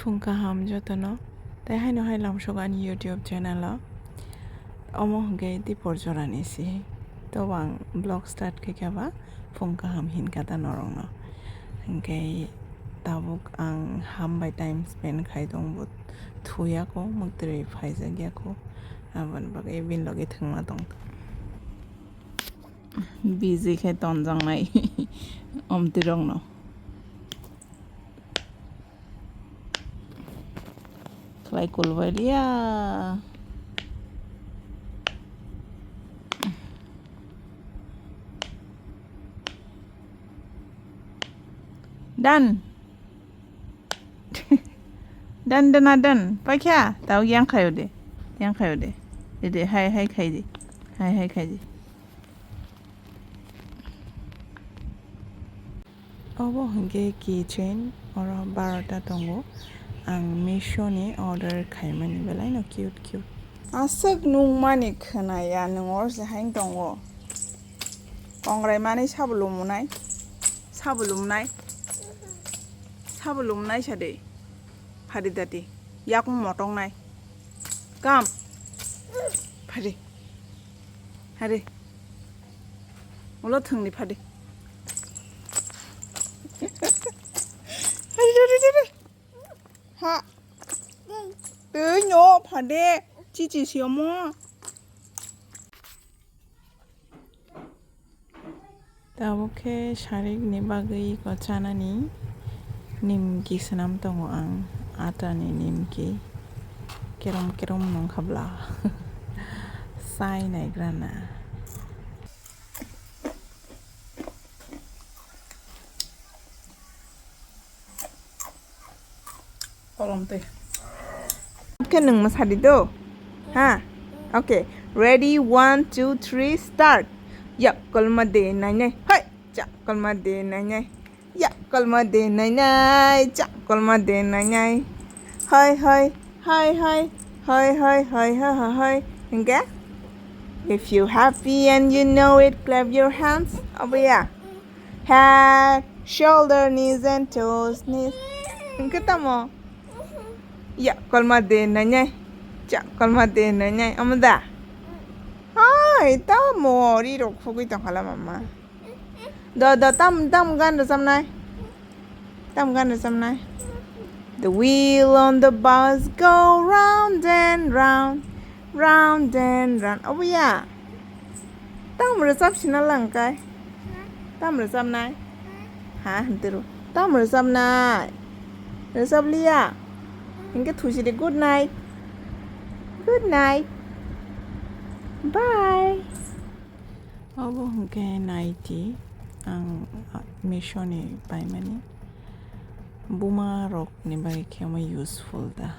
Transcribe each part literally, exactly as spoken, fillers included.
Phung kaham jotono, tei haino hai lamsok ani YouTube channel o. Omo hwnkhe dipor jorani se. Tobo ang vlog start khaikha ba phung kaham hinkha ta norokno. Hwnkhe tabuk ang ham bai time spend khai tong bo thuyako, mwktwrwi phaijak yako. Aboni bagwi bini logi thwngma tong. Busy khe tonjaknai omtwirokno. Khlai kulbai liya. Dan. Dan, dan, dan. Paikha. Tau yang khayo de. Yang khayo de. De, de, hai, hai khai de. Hai, hai khai de. Obo hwnkhe keychain, oro barota tongo. Ang Meesho ni order khaimani, belaino cute cute. Aswk nungmani khwnaya, nwng oro se haino tongo. Kongrai manwi sabo lumunai, sabo lumunai, sabo lumunai sade. Phari dati, yakung motong nai. Kam. Phari. Hari. Ulo thwngni phadi. Hari, hari, hari. Ha. Tei no phade. Chichi siyomo. Tabuk khe sarikni bagwi iko chanani nimki swnam tongo ang, atani nimki. Kerom kerom nungkha bla. Sai naigrana. Kolom twi. Khe nwng mwsadi do. Ha? Okay. Ready, one, two, three, start. Yak kolma de nai nai. Hai! Chak kolma de nai nai. Yak kolma de nai nai. Chak kolma de nai nai. Hai, hai, hai, hai. Hai, hai, hai, hai, hai, hai. Hingke? If you happy and you know it, clap your hands. Obo ya. Head, shoulder, knees and toes, knees. Hingke tamo? Ya, kolma de nai nai. Cha, kolma de nai nai. Omo da? Hai, tamo ri rok khogwi tongkhala mama. Do, do, tam, tam gan rwchapnai. Tam gan rwchapnai. The wheel on the bus go round and round, round and round. Obo ya. Tam rwchap sina lang kai. Tam rwchapnai. Ha, hintero. Tam rwchapnai. Rwchapliya. Hingke thusi de good night. Good night. Bye. Obo hwnkhe naiti ang Meesho ni paimani. Buma rok ni bagwi khe omo useful da.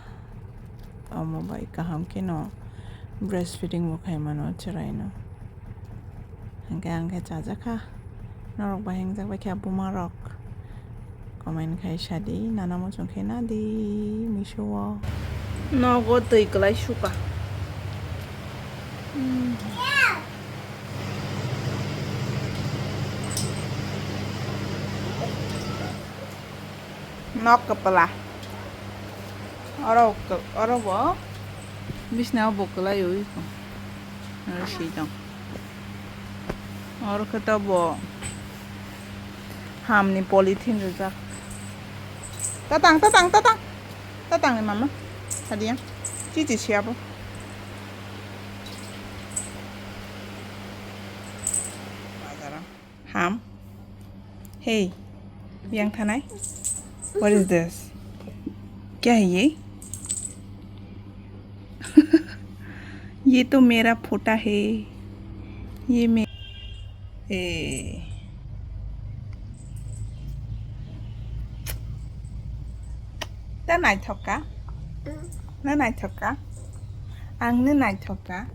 Omo bai kaham khe no breastfeeding bo khai mano chwrai no. Hwnkhe ang khe chajakha. Norok bai hingjak bai khe buma rok. Comment khai sadi, nana muchung khe nadi Meesho o. Nogo twi kwlai suka. Hmm. Nok kwpla. Oro, oro bo bisna bo kwlai ui ko. Oro si tong. Oro khe to bo hamni polythene rijak. Tatang, tatang, tatang. Tatang ni mama. Tadi yang. Chichi siya bo. Ham. Hey, yang thanai. What is this? क्या है ये? ये तो मेरा फोटा है। ये मे ए ta naithok ka? Na naithok ka? Ang no naithok ka?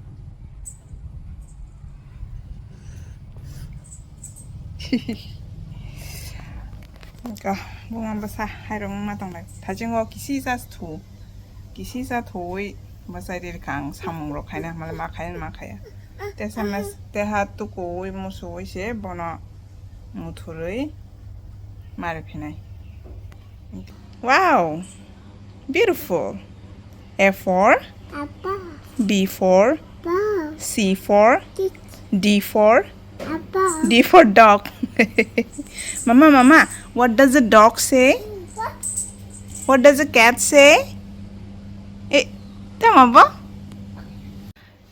Ka buma bwsa hairok wngma tonglai. Thajingo kisi sa thu. Kisi sa thuwi bwsai rirkha ang samung rok khaina, male ma khaya, ma khaya. Te sa mes, te ha tukuwi musuwi se bono muthurwi mari phinai. Wow! Beautiful. A for? Apple. B for? Ball. C for? Kick. D for? Apple. D for dog. Mama, mama, what does a dog say? What? What does a cat say? Eh, tama ba?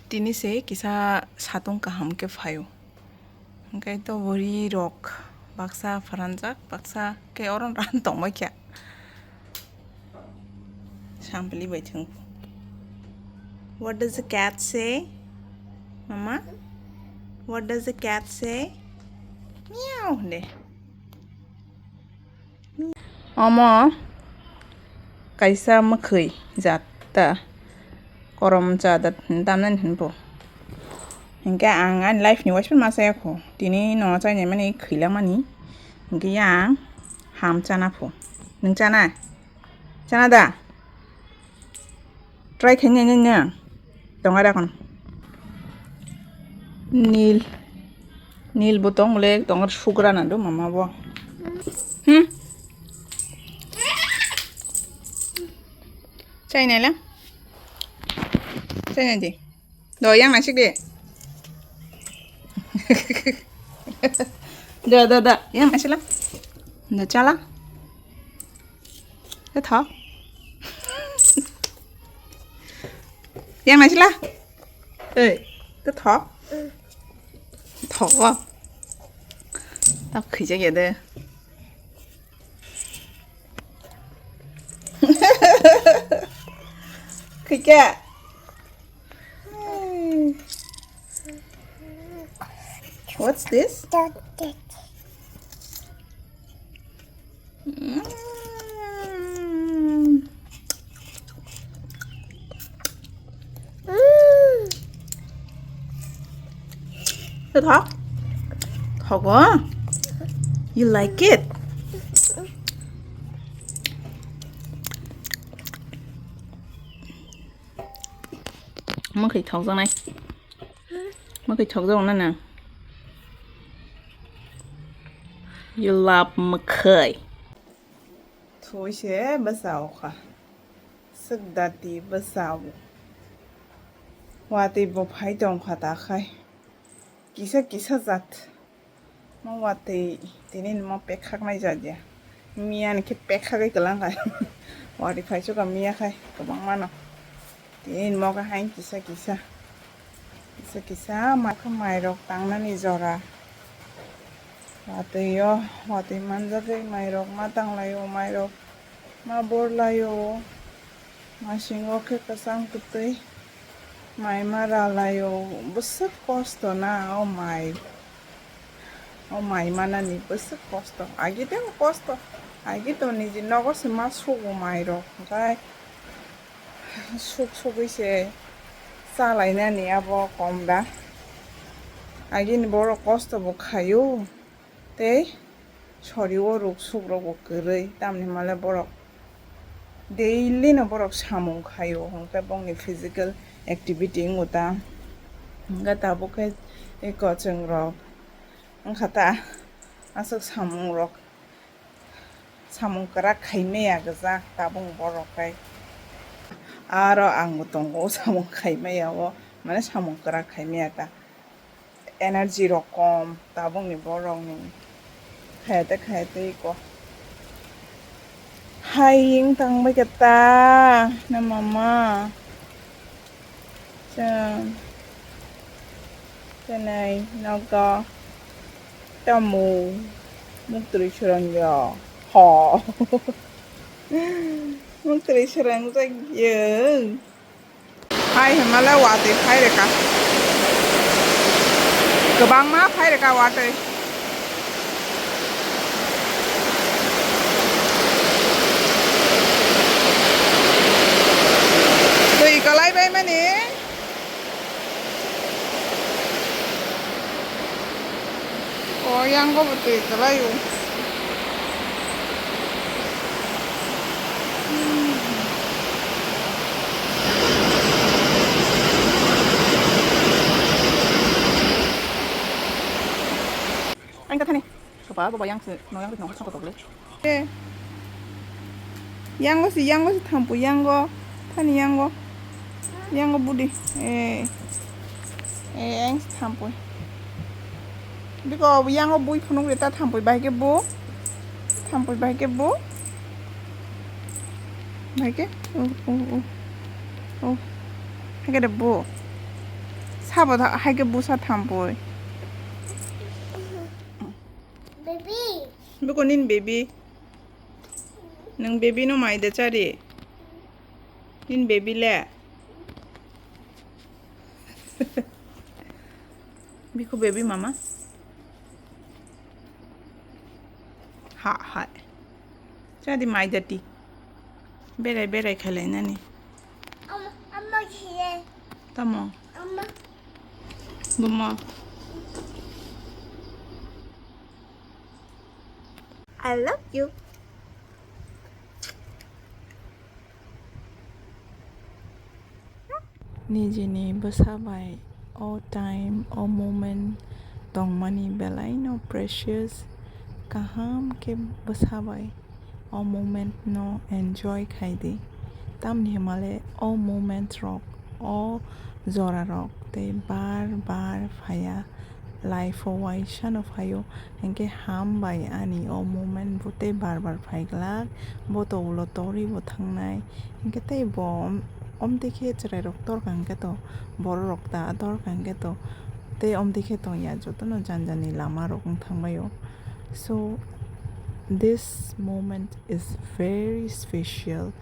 Tini se kisa satung kaham ke phaio. Hwnkhe to bwrwi rok baksa pharanjak, baksa khe oro ran tongbai kha. Sampli bai thwng. What does the cat say? Mama? What does the cat say? Meow de. Omo kaisa mwkhwi jat ta, korom cha da tamnani hinpo. Hinkhe ang ani life ni waisa ma chaya kho, tini no chainai mani khwilangmani, hinkhe yang ham chana pho. Nwng chana? Chana da? Try khainai nini ang. Tongo da kono. Nil. Nil bo tong le, tongo sugra na do mama bo. Hmm? Chainai la? Chainai di. Do yang nasik di. Do, do, do. Yang nasik la. Do chala. Tho. Yang naisila. Ei, tho. Tho. Ta khijak ya de. Khika. What's this? Mm. Thok? Thogo? You like it? Mwkhwi thokjaknai. Mwkhwi thokjago na nang? You love mwkhwi. Thwi se bwsa o kha. Swk dati bwsa o. Watwi bo phai tong kha ta khai. Kisa kisa jat. Mo watwi tini mo pek khaknai jat ya. Miya ni khe pek khagwi kwlang kha. Watwi phai suka miya khai kwbangma no. Tini mo khe hain kisa kisa. Kisa kisa ma khe mairok tangnani jora. Watwi o, watwi manjagwi mairok ma tanglaio, mairok ma borlaio. Masingo khe kwchang kwtwi mai ma ralaio. Bwswk kosto na o mai. O mai manani bwswk kosto. Agi tei kosto. Agi to niji nogo se ma sugo mairok. Hwnkhe suk sugwi se chalainani abo kom da. Agini borok kosto bo khaio. Tei sori o ruk suk rok bo kwrwi. Tamni hwnmale borok daily no borok samung khaio. Hwnkhe bongni physical activity wngo ta. Hwnkhe tabuk khe tei kochwng rok wngkha ta. Aswk samung rok. Samung kwrak khaimaya gwjak tabuk borok khe. Aro ang bo tongo samung khaimaya o, mane samung kwrak khaimaya ta. Energy rok kom tabuk ni borok ni. Khaya te khaya te ko. Hai wng tang bai khe ta na mama. Chwng twnwi nogo tamo muktwi swrwngyo. Ho. Muktwi swrwngjak yo. Hai hwnmale watwi phai rwkha. Kwbangma phai rwkha watwi. Twi kwlai bai mani. O yang bo twi kwlai o. Ang ka thani. Sopa bo bayang se, no yang no sa to le. Eh. Yango si, yango si thampui, yango. Thani yango. Yango budi. Eh. Eh, ang si thampui. Biko yango bui phunuk rita thampui bai ke bu. Thampui bai ke bu. Bai ke. Oh, oh, oh. Oh. Hai ke de bu. Sabo tha-, hai ke bu sa thampui. Baby. Biko nin baby. Nwng baby no mai de chari. Nin baby le. Biko baby mama. Ha, ha. Chadi mai dati. Berai, berai khalai nani. Amma, amma khe. Tamo. Amma. Buma. I love you. Nijini bwsa bai o time, o moment tongmani belai no precious. Kaham khe bwsa bai o moment no enjoy khai di. Tamni hwnba le o moment rok, o jora rok tei bar bar phaiya. Life o waisa no phaio, hinkhe ham bai ani o moment bo tei bar bar phai glak, bo to ulo torwi bo thangnai, hinkhe tei bo om-, omtwi khe chwrai rok torkha hinkhe to, borok rok ta torkha hinkhe to, tei omtwi khe tongya jotono jani jani lama rok wng thangbaio. So this moment is very special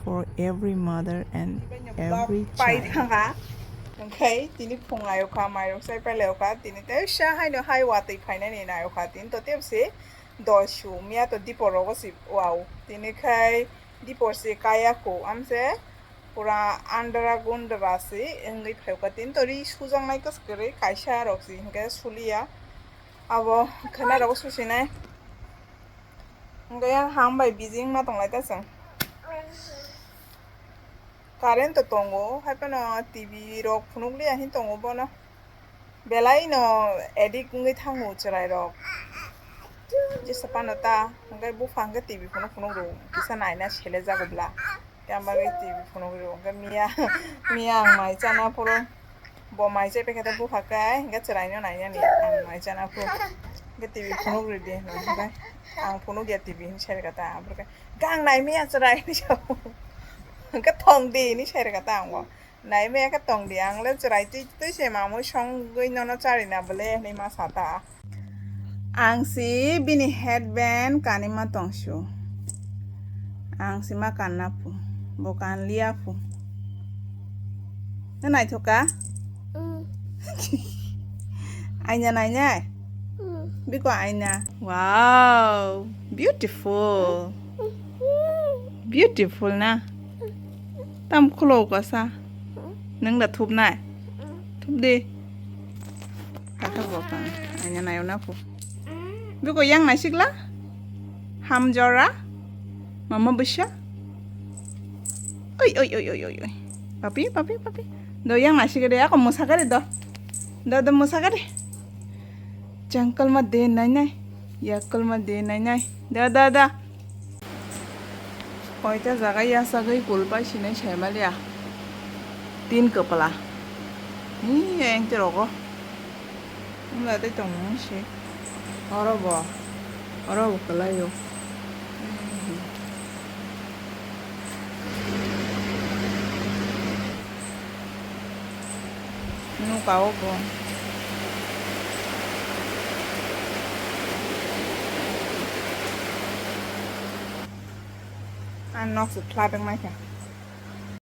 for every mother and every pai child. Thangkha. Hwnkhe tini phung ayokha, mairok sai pai layokha, tini tei sa haino hai watwi phainani nayokha, tini to tebse doisu miya to dipor rogo si wao, tini khai dipor si kaya ko amse pura andra gundra si wngwi phaikha, tini to ri sujaknai kwswk kwrwi kaisa rok si hinkhe suliya. Abo khwna rogo susinai. Hwnkhe yang ham bai busy wngma tonglai ta chwng. Current to tongo, hai phano T V rok phunuk liya hin tongo bono. Belai no addict wngwi thango chwrai rok. Jesa phano ta, hwnkhe bupha hwnkhe T V phunuk phunuk rw, kisa naina sele jago bla. Yang bagwi T V phunuk rw, hwnkhe miya, miya ang mai chana phuru. Bo mai chai paikha tei bupha kai, hwnkhe chwraino nainani ang mai chana phuru. Hwnkhe T V phunuk rwdi hwnwi hwnkhe ang phunukya T V hwnwi sai rwkha ta, aphuru khe, "Gang naimaya chwrai," hwnwi sa. Hwnkhe, "Thongdi," hwnwi sai rwkha ta ang bo. "Naimaya khe tongdi, ang le chwrai twi twi se mamui songwi nono charina bwle," hwnwi ma sa ta. Ang si bini headband kanima tongsu. Ang si ma kanna phu. Bo kanliya phu. Na naithoka? Mm. Aina nainai? Mm. Biko aina. Wow, beautiful. Mm. Beautiful na. Tam khulo kasa. Nang da thupnai? Thupdi. Kaka bokang. Aina nayo na phu. Biko yang naisikla? Hamjora? Mama bisa? Oi, oi, oi, oi, oi, oi. Papi, papi, papi. Do yang naisik de, ako musaka de do. Do, do musaka de. Jangkal ma de nai nai. Yakal ma de nai nai. Da, da, da. Koita jaga yasagwi kulpai sinai saimaliya. Tin kwpla. Ni engte rogo. Wngla tei tongmung se. Oro bo. Oro bo kwlaio. Nuka o bo. Ang nok se thla tongmai kha.